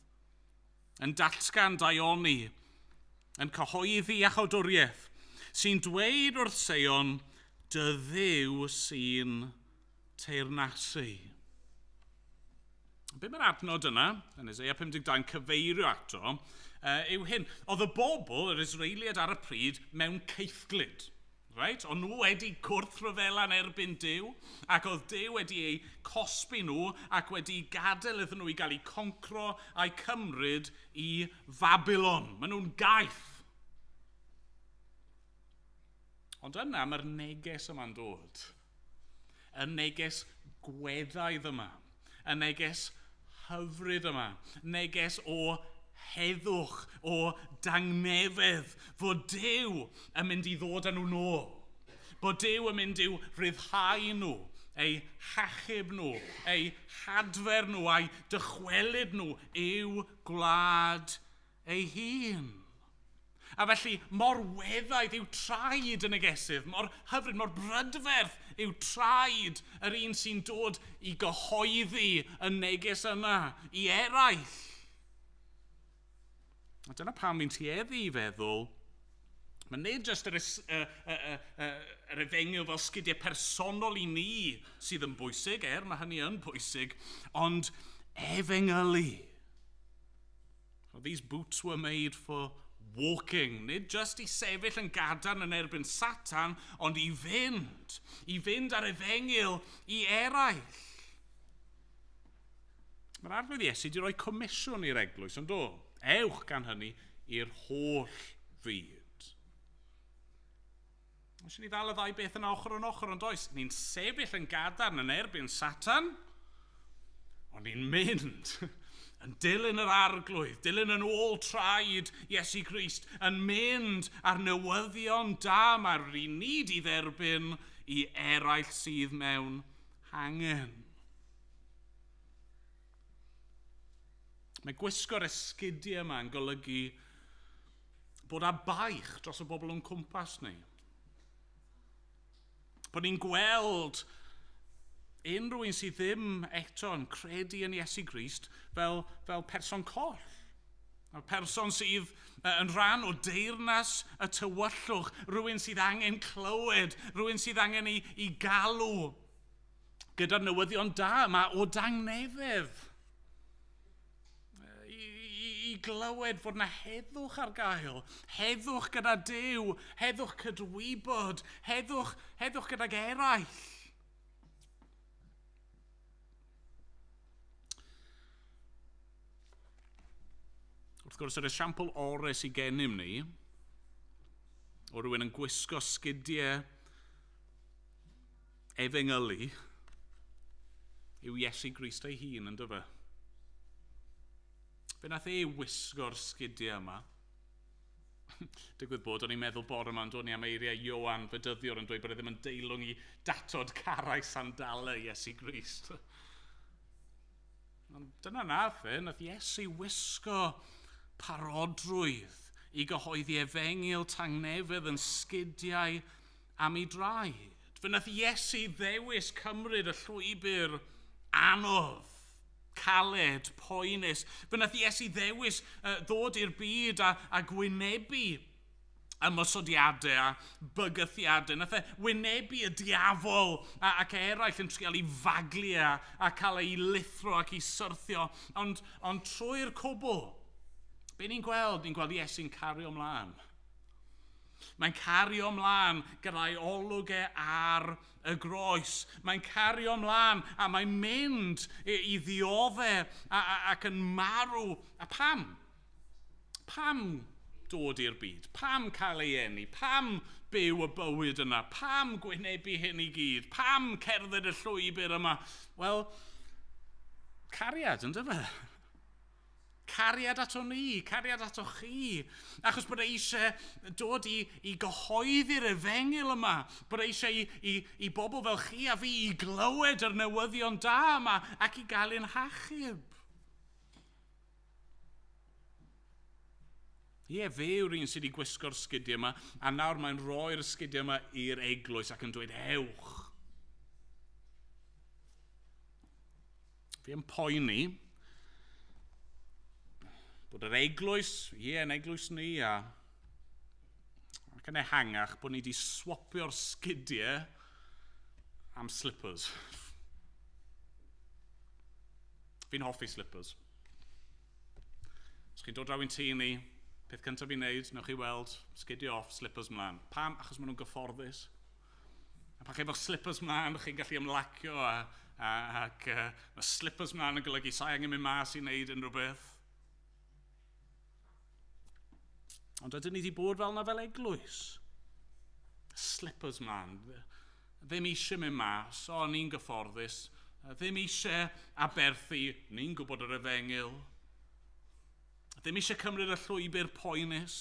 yn datgan daioni, yn cyhoeddi iachawdwriaeth, sy'n dweud wrth Seion, dy Dduw sy'n teyrnasu. Be mae'r adnod yna, yn Eseia 52 yn cyfeirio ato, yw hyn. Oedd y bobl, yr Israeliaid ar y pryd, mewn caethglud. Right? O'n nhw wedi gwrthryfela yn erbyn Duw, ac oedd Duw wedi eu cosbi nhw ac wedi gadael iddyn nhw i gael eu concro a'u cymryd i Babylon. Maen nhw'n gaeth. Ond yna mae'r neges yma'n dod. Y neges gweddaidd yma. Y neges hyfryd yma. Neges o heddwch, o dangnefedd, fod Duw yn mynd i ddod â nhw nôl. Bod Duw yn mynd i'w rhyddhau nhw, eu hachub nhw, eu hadfer nhw, a'u dychwelyd nhw i'w gwlad ei hun. A felly, mor weddaidd yw traed y negesydd, mor hyfryd, mor brydferth yw traed yr un sy'n dod i gyhoeddi y neges yna i eraill. A dyna pam fi'n tueddu i feddwl, mae nid jyst yr efengyl fel sgidiau personol i ni sydd yn bwysig, er mae hynny yn bwysig, ond efengylu. These boots were made for walking. Nid jyst i sefyll yn gadarn yn erbyn Satan, ond i fynd ar efengyl i eraill. Mae'r Arglwydd Iesu wedi rhoi comisiwn i'r eglwys, yn do? Ewch gan hynny i'r holl fyd. Oes ni ddal y ddau beth yna ochr yn ochr, ond oes? Ni'n sefyll yn gadarn yn erbyn Satan, ond ni'n mynd yn dilyn yr Arglwydd, dilyn yn ôl traed Iesu Grist, yn mynd ar newyddion da mae'r un ni di dderbyn i eraill sydd mewn hangen. Mae gwisgo'r esgidiau yma yn golygu bod â baich dros y bobl o'n cwmpas ni. Bod ni'n gweld unrhyw un sydd ddim eto yn credu yn Iesu Grist fel person coll. Y person sydd yn rhan o deyrnas y tywyllwch, rhywun sydd angen clywed, rhywun sydd angen i galw gyda'r newyddion da yma o dangnefedd. I glywed fod yna heddwch ar gael, heddwch gyda Duw, heddwch cydwybod, heddwch gydag eraill. Wrth gwrs, yr esiampl orau sydd gennym ni o rhywun yn gwisgo sgidiau efengylu yw Iesu Grist ei hun, yn dyfe? Fe nath e wisgo'r sgidiau yma. Digwydd bod, o'n i'n meddwl bore yma yn dod ni am eiriau Ioan Fedyddiwr yn dweud bod e ddim yn deilwng i datod carau sandalau Iesu Grist. Ond dyna nath e, nath Iesu wisgo parodrwydd i gyhoeddi efengyl tangnefedd yn sgidiau am ei draed. Fe nath Iesu ddewis cymryd y llwybr anodd, caled, poenus. Fe nath Iesu ddewis ddod i'r byd a gwynebu ymosodiadau a bygythiadau. Nath e wynebu y diafol ac eraill yn trial i faglu a cael ei lithro ac i syrthio. Ond trwy'r cwbl, be ni'n gweld? Ni'n gweld Iesu'n cario ymlaen. Mae'n cario ymlaen gyda'i olwg e ar y groes. Mae'n cario ymlaen a mae'n mynd i ddioddef ac yn marw. A pam? Pam dod i'r byd? Pam cael ei eni? Pam byw y bywyd yna? Pam gwynebu hyn i gyd? Pam cerdded y llwybr yma? Wel, cariad, yn dyfe? Cariad ato ni, cariad ato chi. Achos bod e eisiau dod i gyhoeddi'r efengyl yma. Bod e eisiau i bobl fel chi a fi i glywed yr newyddion da yma ac i gael ein hachub. Ie, fe yw'r un sydd wedi gwisgo'r sgidiau yma, a nawr mae'n rhoi'r sgidiau yma i'r eglwys ac yn dweud, ewch. Fi yn poeni bod yr eglwys, ie, yn eglwys ni, ac yn ehangach, bod ni wedi swapio'r sgidiau am slippers. Fi'n hoffi slippers. Os chi'n dod draw i'n tŷ ni, peth cyntaf fi'n neud, newch chi weld, sgidiau off, slippers mlaen. Pam? Achos maen nhw'n gyfforddus. A pan chi efo'ch slippers mlaen, chi'n gallu ymlacio ac mae slippers mlaen yn golygu sa'i angen mynd mas i wneud unrhyw beth. Ond ydyn ni wedi bod fel yna fel eglwys. Slippers mlaen. Ddim eisiau mynd mas, o, ni'n gyfforddus. Ddim eisiau aberthu, ni'n gwybod yr efengyl. Ddim eisiau cymryd y llwybr poenus.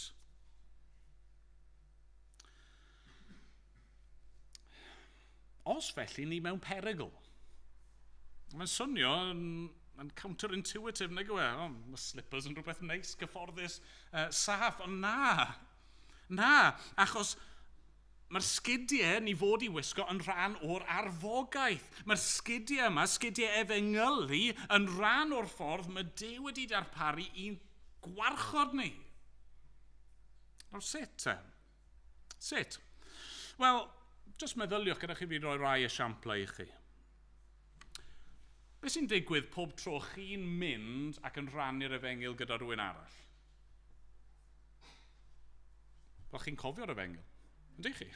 Os felly, ni mewn perygl. Mae'n swnio yn counterintuitive, nag yw e? O, mae slippers yn rhywbeth neis, gyfforddus, saff, ond na. Na, achos mae'r sgidiau ni fod i wisgo yn rhan o'r arfogaeth. Mae'r sgidiau yma, sgidiau efengylu, yn rhan o'r ffordd mae Duw wedi darparu i'n gwarchod ni. Nawr sut te? Sut? Wel, jyst meddyliwch gyda chi fi roi rai esiamplau i chi. Be sy'n digwydd pob tro chi'n mynd ac yn rhannu'r efengyl gyda rhywun arall? Wel, chi'n cofio'r efengyl, yndych chi?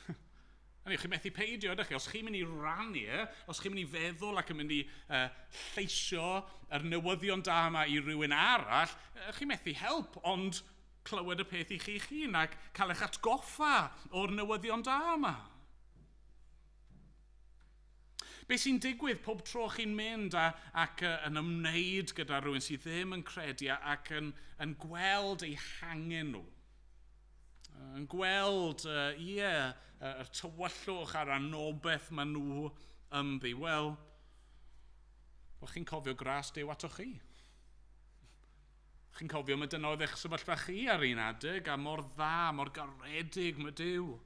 Hynny, chi'n methu peidio, ydych chi? Os chi'n mynd i rannu, os chi'n mynd i feddwl ac yn mynd i lleisio yr newyddion da yma i rywun arall, chi'n methu help, ond clywed y peth i chi'ch hun ac cael eich atgoffa o'r newyddion da yma. Be sy'n digwydd pob tro chi'n mynd ac yn ymwneud gyda rhywun sydd ddim yn credu ac yn gweld eu hangen nhw. Yn gweld, y tywyllwch a'r anobaith maen nhw ynddi. Wel, chi'n cofio gras Duw ato chi. Chi'n cofio mae dyna oedd eich sefyllfa chi ar un adeg, a mor dda, mor garedig mae Duw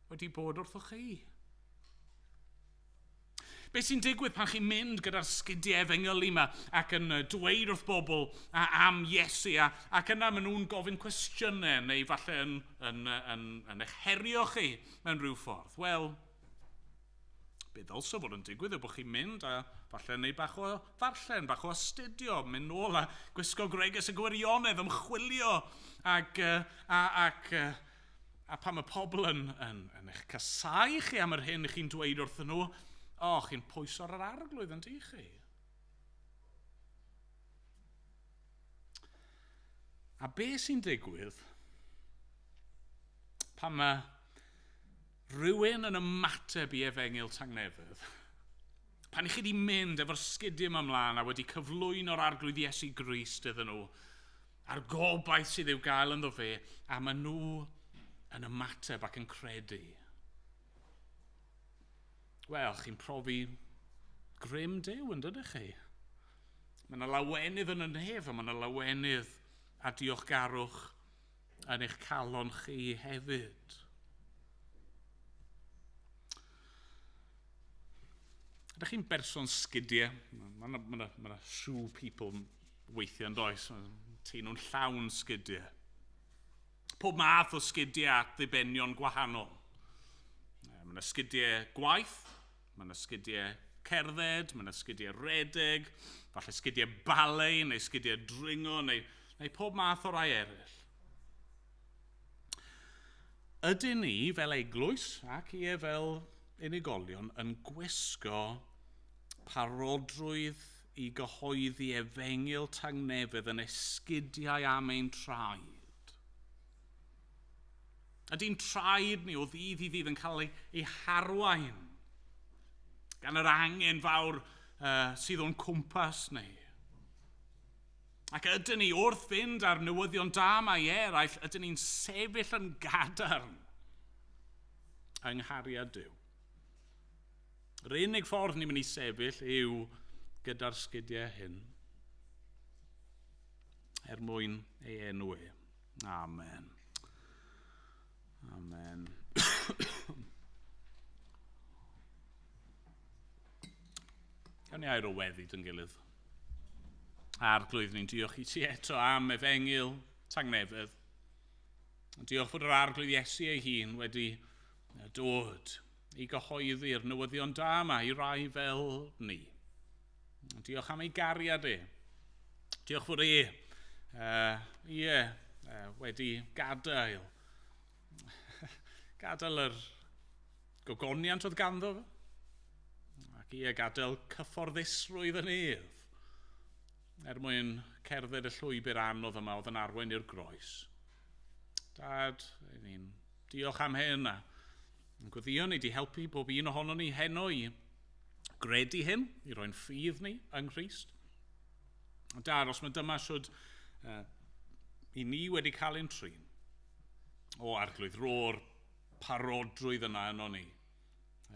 wedi bod wrthoch chi. Be sy'n digwydd pan chi'n mynd gyda'r sgidiau efengylu yma ac yn dweud wrth bobl am Iesu ac yna maen nhw'n gofyn cwestiynau neu falle yn eich herio chi mewn rhyw ffordd? Wel, be ddylse fod yn digwydd yw bod chi'n mynd a falle neu bach o ddarllen, bach o astudio, mynd nôl a gwisgo gwregys y gwirionedd, ymchwilio ac pan mae pobl yn eich casau chi am yr hyn chi'n dweud wrthyn nhw, o, chi'n pwyso ar yr arglwydd yn dych chi. A be sy'n digwydd pan mae rhywun yn ymateb i efengyl tangnefedd Pan i chi wedi mynd efo'r sgidiau yma ymlaen a wedi cyflwyno'r Arglwydd Iesu Grist iddyn nhw, a'r gobaith sydd i'w gael ynddo fe, a maen nhw yn ymateb ac yn credu. Wel, chi'n profi grym Duw, yn dydych chi? Mae yna lawenydd yn y nef, a mae yna lawenydd a diolchgarwch yn eich calon chi hefyd. Ydych chi'n berson sgidiau? Mae yna ma ma ma shoe people weithiau yn does. Ti nhw'n llawn sgidiau. Pob math o sgidiau at ddibenion gwahanol. Mae yna sgidiau gwaith, mae yna sgidiau cerdded, mae yna sgidiau redeg, falle sgidiau ballet neu sgidiau dringo neu pob math o rai eraill. Ydyn ni fel eglwys ac ie fel unigolion yn gwisgo parodrwydd i gyhoeddi efengyl tangnefedd yn esgidiau am ein traed? Ydy'n traed ni o ddydd i ddydd yn cael ei harwain gan yr angen fawr sydd o'n cwmpas ni? Ac ydyn ni wrth fynd ar newyddion da mae eraill, ydyn ni'n sefyll yn gadarn yng nghariad Duw? Yr unig ffordd ni'n mynd i sefyll yw gyda'r sgidiau hyn, er mwyn ei enw e. Amen. Amen. Gawn ni air o weddi dyn gilydd. Arglwydd, ni'n diolch i ti eto am efengyl tangnefedd. Diolch fod yr Arglwydd Iesu ei hun wedi dod i gyhoeddi'r newyddion da yma i rai fel ni. Diolch am ei gariad e. Diolch fod e, wedi gadael. Gadael yr gogoniant oedd ganddo fe. Ac ie, gadael cyfforddusrwydd yn ef, er mwyn cerdded y llwybr anodd yma oedd yn arwain i'r groes. Dad, ni'n diolch am hyn a yn gweddio ni di helpu bob un ohonon ni heno i gredu hyn, i roi'n ffydd ni yng Nghrist. Dad, os mae dyma siwd i ni wedi cael ein trin, o Arglwydd, ro'r parodrwydd yna yno ni,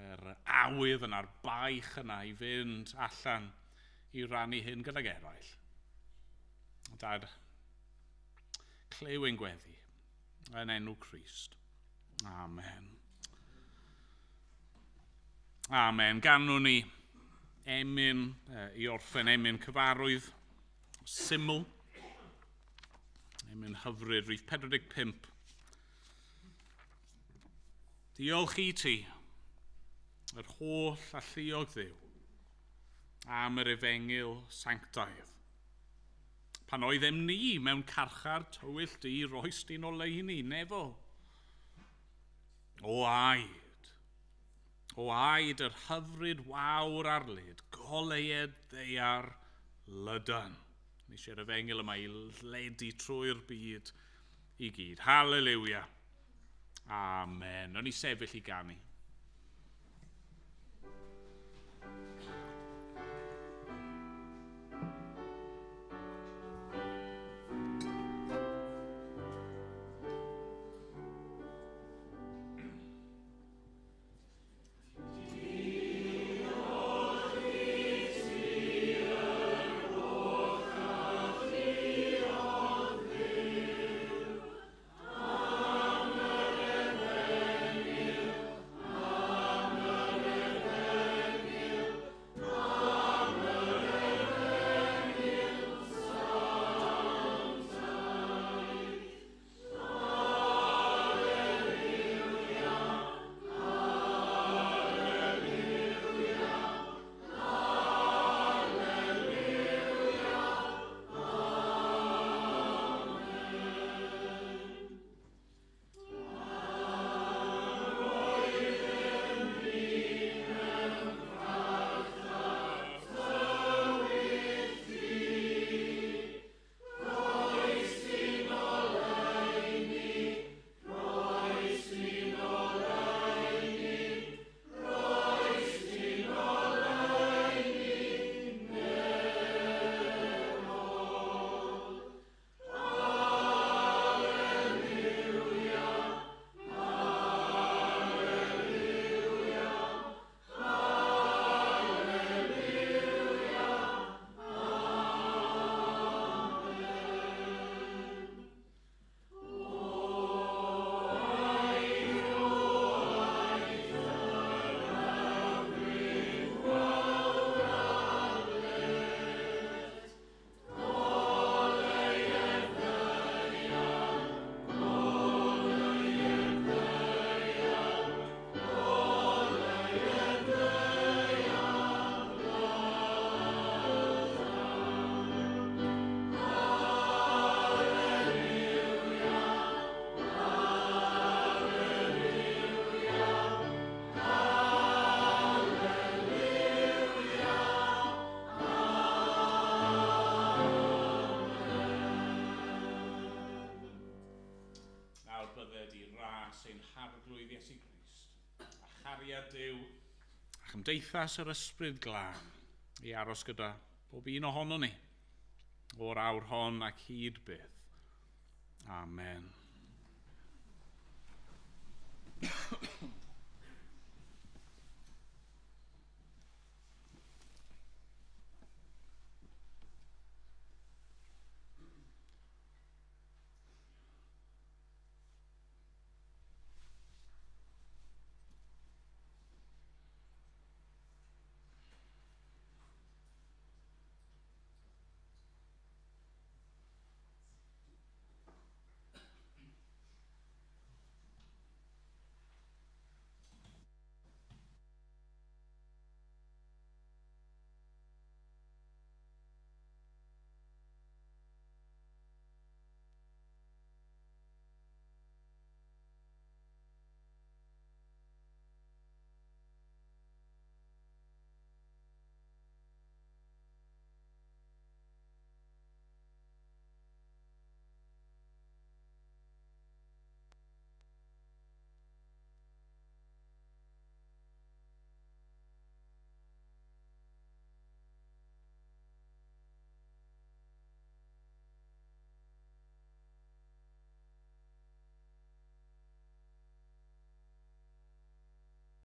yr awydd yna'r baich yna i fynd allan i rannu hyn gydag eraill. Dad, clyw ein gweddi yn enw Crist. Amen. Amen. Ganwn ni emyn i orffen, emyn cyfarwydd, syml, emyn hyfryd, rhif 45. Diolch i ti, yr holl alluog Dduw, am yr efengyl sanctaidd. Pan oeddem ni mewn carchar tywyll di, roes di'n oleuni nefol. O aed yr hyfryd wawr arlid, goleued ddaear lydan. Ni eisiau'r efengyl yma i ledu trwy'r byd i gyd. Haleluia. Amen. O'n i sefyll i ganu. bydded i ras ein Harglwydd Iesu Grist, a chariad Duw, a chymdeithas yr Ysbryd Glân, i aros gyda bob un ohonon ni, o'r awr hon ac hyd byth. Amen.